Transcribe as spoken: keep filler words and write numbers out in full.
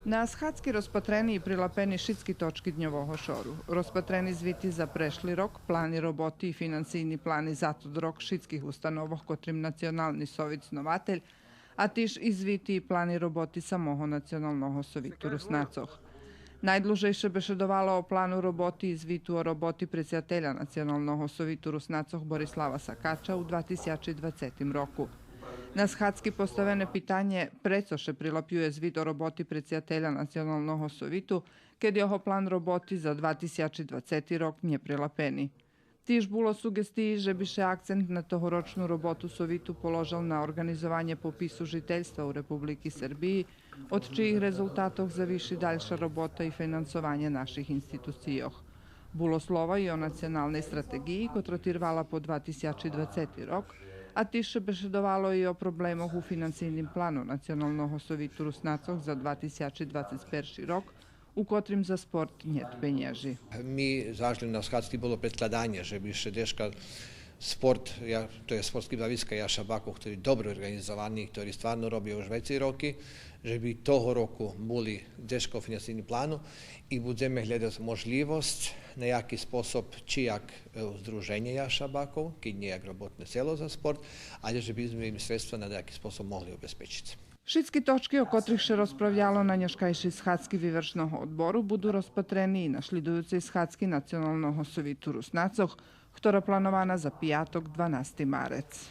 На схадзки розпатрени и прилапени шицки точки дньового шору. Розпатрени звити за прешли рок, плани роботи и финансийни плани за тот рок шицких установох котрим Национални совит снователь, а тиж и звити и плани роботи самого Националного совиту Руснацох. Найдлужейше бешедовала о плану роботи и звиту о роботи предсидателя Националного совиту Руснацох Борислава Сакача у два тисячи двацетим року. На схадзки поставене питанє прецо ше прилапює звит о роботи предсидателя Националного совиту, кед його план роботи за два тисячи двацети рок нє прилапени. Тиж було суґестиї же би ше акцент на тогорочну роботу Совиту положел на орґанизованє попису жительства у Републики Сербиї, од чиїх резултатох завиши дальша робота и финансованє наших институцийох. Було слова и о националней стратеґиї, котра тирвала по два тисячи двацети рок, а тиж ше бешедовало и о проблемох у финансийним плану Националного совиту Руснацох за два тисячи двацец перши рок, у котрим за спорт нєт пенєжи. Ми зажели на схадзки було предкладанє же би ше дзешка спорт, я, то є спортски бависка Яша Баков, хтори добре орґанизовани, хтори стварно робя уж вецей роки, же би того року були дзешка у финансийним плану и будземе глєдац можлївосц на яки способ, чи як, е, здруженє Яша Баков, кед нє як роботне село за спорт, але же би зме им средства на даяки способ могли обезпечиц. Шицки точки о котрих ше розправяло на нєшкайшей схадзки Вивершного одбору буду розпатрени и на шлїдуюцей схадзки Националного совиту Руснацох, хтора планована за пияток, дванасти марец.